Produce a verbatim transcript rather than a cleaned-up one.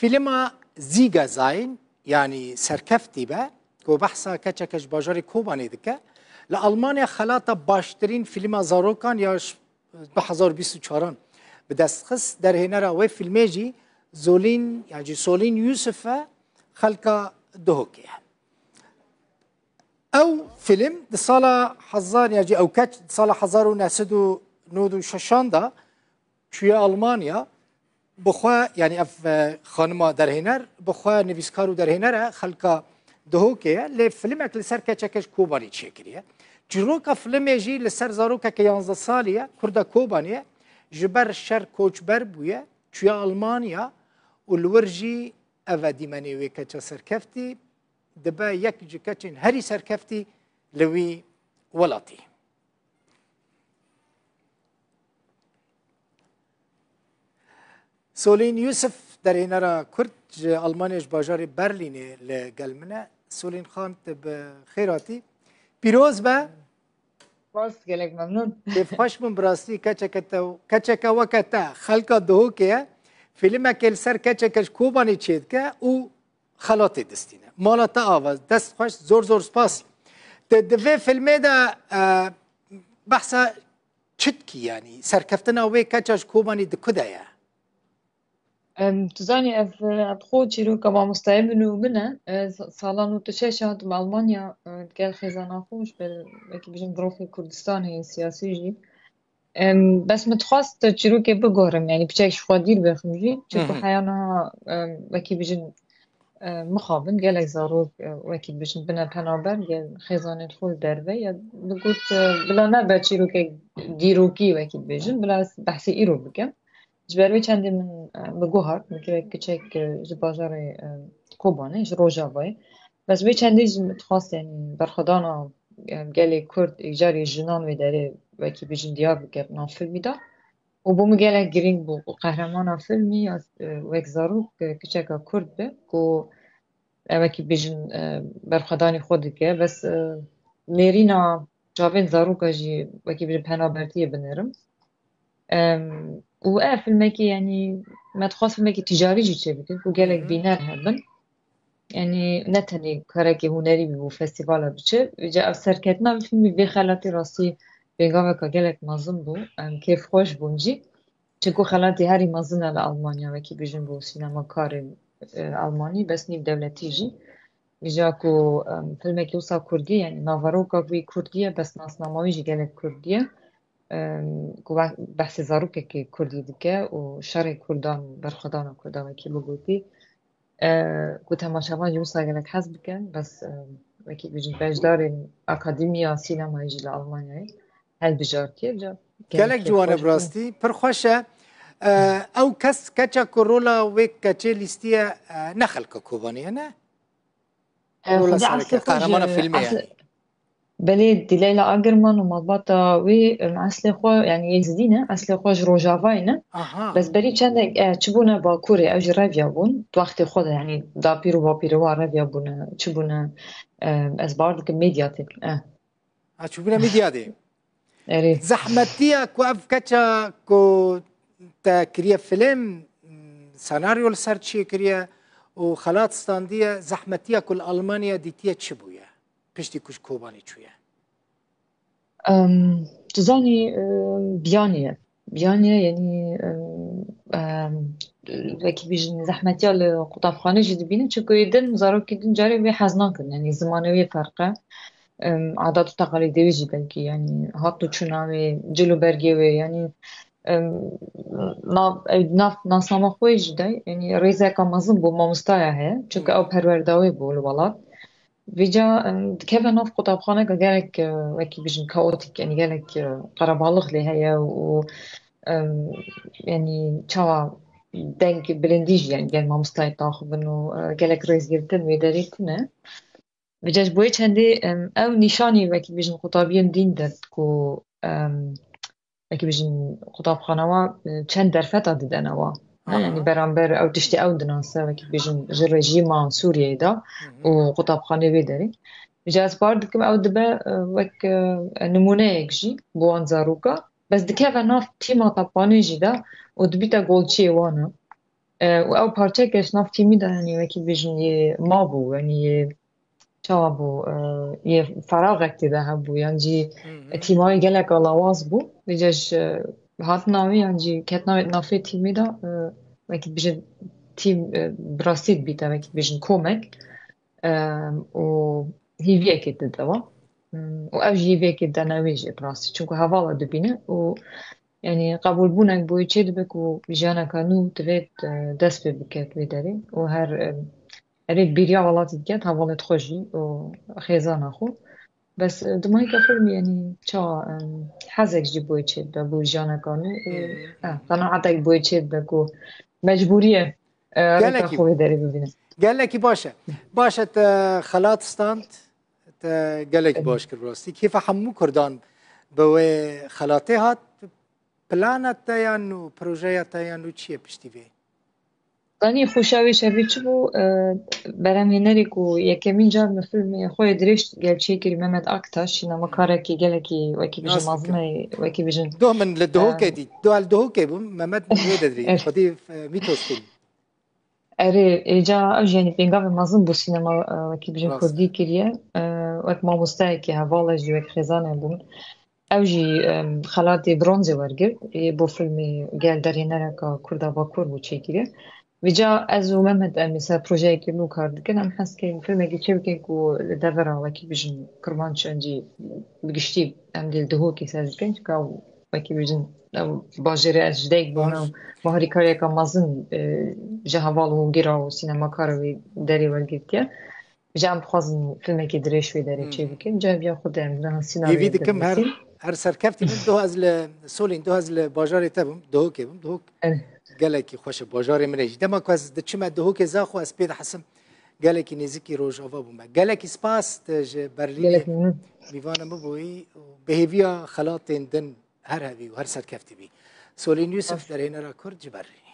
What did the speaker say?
Fîlma Siegersein, yanî serkeftî be, ku behsa keçeke ji bajarê Kobanê dike, li Almanya xelata baştirîn fîlma zarokan ya ji du hezar û bîst û çaran bi dest xist. Derhênera wê fîlmê jî Zolîn, yan jî Solîn Yusuf e, xelka Duhokê ye. Ew fîlm di sala hezar, yan jî ew keç di sala hezar û neh sed û nod û şeşan de çûye Almanya, bi xwe, yanî ev, e, xanima derhêner, bi xwe nivîskar û derhêner e, xelka Duhokê ye, lê fîlmek li ser keçeke ji Kobanî çêkiriye. Çîroka fîlmê jî li ser zarokeke yanzdeh salî ye, kurda Kobanî ye, ji ber şer koçber bûye, çûye Almanya û li wir jî ev e dîmenê wê keça serkeftî, dibe yek ji keçên herî serkeftî li wî welatî. Solîn Yusuf, derhênera Kurd ji Almanya, ji bajarê Berlînê li gel min e. Solîn Xan, tu bi xêr hatî. Pîroz be. Spas, gelek memnûn. Kêfxweş bûm bi rastî, keçeke te, keçeke weke te, xelka Duhokê ye. Fîlmekê li ser keçeke ji Kobanê çêdike û xelatê distîne. Mala te ava, dest xweş, zor zor spas. Te di vê filmê de, e, behsa çi dikî, yanî serkeftina wê keça ji Kobanî di ku de ye? Em, tu zanî, ev, ev xwe çîroka mamostayê min û min e. Ez sala nod û şeş hatim Almanya, e, gel xêzana xwe ji ber, wekî bijin, girofê Kurdistanê siyasî jî. Em, bes min dixwest çîrokê biguherim, yanî piçek ji xwe dîr bixim jî. Çunku Hı hı. heya niha, em, wekî bijin, e, mixabin, gelek zarok, e, wekî bijin, bine penaber, gel xêzanên xwe li derve. Ya bigot, e, bila nebe çîrokek dîrokî, wekî bijin, bila ez behsê îro bikim. Ji ber wê çendê min, e, biguhart, min kirek kiçek, e, ji bajarê, e, Kobanê, ji Rojavayê. Bes wê çendê jî min dixwest, yanî berxwedana, e, gelê Kurd, îcarê jinan wê derê, wekî bijin, diyar bike nav filmî de. Û bo min gelek girîng bû ku qehremana filmî ya, e, wek zarok, e, kiçeka Kurd be ku, e, wekî bijin, e, berxwedanî xwe dike. Bes, e, nêrîna çavên zaroka jî, wekî bijin, penabertiyê binêrim. Em, û ev filmekî, yanî me dixwest filmekî tîcarî jî çêbikin ku gelek Hı hı. bîner hebin. Yanî ne tenê karekê hunerî bî bo festîvala biçe. Îca ev serketina vê filmî vê xelatî rastî pêngaveka gelek mezin bû. Em kêfxweş bûn jî. Çunku xelatî herî mezin e li Almanya, wekî bijin, bo sînemakarên, e, Almanî, bes nîv dewletî jî. Îca ku, em, filmekî wisa kurdî, yanî naveroka wî kurdî ye, bes nasnama wî jî gelek kurdî ye. Em, ku be-, behsê zarokekî kurdî dike û şerê kurdan, berxwedana kurdan, wekî bigotî. E, ku temaşevan jî wisa gelek hez bikin, bes, e, wekî bijin, beşdarên Akademiya Sînemayê jî li Almanyayê hilbijartiye, ca Gelek ciwan e bi rastî, pir xweş e. E, ew kes, keça ku rola wê keçê lîstiye, e, ne xelka Kobanê ye, ne? E, Rola xwedî sereke, eslê xwe qehremana ji, filmê eslê, yanî. Belê, Dileyla Agerman û malbata wî, em, eslê xwe, yanî Êzidî ne, eslê xwe ji Rojavayê ne. Aha. Bes berî çendek, e, çi bûne Bakurê, ew jî revya bûn. Di wextê xwe de, yanî dapîr û bapîrê wan revya bûne, çi bûne, e, ez bawer dikim Medyatê. E. Ha, çûbûne Medyatê. Erê. Zehmetiya ku ev keça ku te kiriye film, senaryo li ser çêkiriye û xelat standiye, zehmetiya ku li Almanya dîtiye çi bûye? Piştî ku ji Kobanê çûye? Em, tu zanî, em, biyaniye. Biyaniye, yanî, em, em, wekî bijin, zehmetiya li qutabxanê jî dibînin, çunku yê din, zarokê din carê wê hez nakin, yanî zimanê wê ferq e. Em, adat û teqalîdê wê jî belkî, yanî hat û çûna wê, cil û bergê wê, yanî, em, nav, ew nav nasnama xwe jî de, yanî rêzeka mezin bo mamostaya heye, çunku ew perwerda wê bû li welat. Vêca, em, dikeve nav qutabxaneke gelek, e, wekî bijin kaotîk, yanî gelek, e, qerebalix lê heye û, em, yanî çawa deng bilindî jî, yanî gel mamostayê daxivin û, e, gelek rêzgirtin wê derê tune. Vêca ji bo yê çendê, em, ew nîşanî wekî bijin qutabiyên dîn de ku, em, wekî bijin, qutabxana wa, e, çend derfeta didene wa. Ha, Aha. yanî beramber ew tiştê ew dinase, wekî bijin, ji rejîma Sûriyeyê de Hı hı. û qutabxanê wê derê. Ji ez bar dikim, ew dibe, e, wek, e, nimûneyek jî bo wan zaroka. Bes dikeve nav tîma tapanê jî de û dibîte golçiyê wan e. E, û ew parçeke ji nav tîmî de, yanî wekî bêjin yê mabû, yanî yê çawa bû, e, yê feraxek tê de hebû, yan jî tîmayê gelek alawaz bû. Vêca ji, e, hatina wê yan jî ketina wê navê tîmî de, e, wekî bêjin tîm, e, bi rastî dibîte, wekî bêjin komek. E, û hîviyekê dide we. Hmm, û ew jî hîviyekê dene wê jî bi rastî. Çunku hevala dibîne û, yanî, qebûlbûnek bo wê çê dibe ku jiyaneka nû divê, e, dest pê bike vê derê û her, e, erê bîriya welatî diket, hevalê xwe jî û xêzana xwe. Bes, e, dimayîka filmî, yanî, çawa, em, hezek jî bo wê çê dibe, bo jiyaneka nû û, e, qenaetek bo wê çê dibe ku mecbûrî ye, e, rêka Gelekî. xwe vê derê bibîne. Gelekî baş e. Baş e, te xelat stand, te gelekî Em. baş kir bi rastî. Kêfa hemû Kurdan bi wê xelatê hat. Plana te ya nû, projeya te ya nû çi ye piştî vê? Danî xweşa wê şevê çi bû? E, beremhênerê ku yekemîn car min filmê xwe yê dirêj gel çêkirî Mehmet Aktaş, sînemakarekî gelekî wekî bêjin Nas mezin bikim. e, wekî bêjin, Doh min li Duhokê e, dît. Doh li Duhokê bûm, Mehmet wê de dirî. Evet. Xwedî, e, Mîtos film. Erê, êca ew jî, yanî, pêngavê mezin bû sînema, e, wekî bêjin Rast. kurdî kiriye. E, wek mamosteyekî heval e jî, wek xêzanê bûn. Ew jî, em, xelatê bronzê wergirt. Ê bo filmê gel derhênereka Kurda Bakur bû çêkirî. Vêca ez û Mehmet em ê ser projeyekê nû kar dikin. Em hez dikin filmekî çê bikin ku li devera wekî bêjin Kirmanc, yan jî bi giştî em dê li Duhokê ser bikin. Çunka ew wekî bêjin ew bajêrê ez ji dayik bûme Baş. û bi harîkariyeka mezin, e, ji heval û hûngîra û sînemakara wê derê wergirtiye. Ji em dixwazin filmekî dirêj wê derê Hı hı. çê bikin. Cevbiya xwe de em niha Hêvî sînaryoyê dikim her, dinivîsîn. her serkeftî min. Doh ez li Solîn, doh ez li bajarê te bûm, Duhokê bûm. Duhok Evet. gelekî xweş e. Bajarê min e jî. Dema ku ez diçime Duhokê Zaxo, ez pê dihesim gelekî nêzikî Rojava bûme. Gelekî spas, te ji Berlînê Gelekî memnun. mîvana min bûyî û bi hêviya xelatên din her hevî û her serkeftî bî. Solîn Yusuf, Baş. derhênera Kurd ji Berlînê.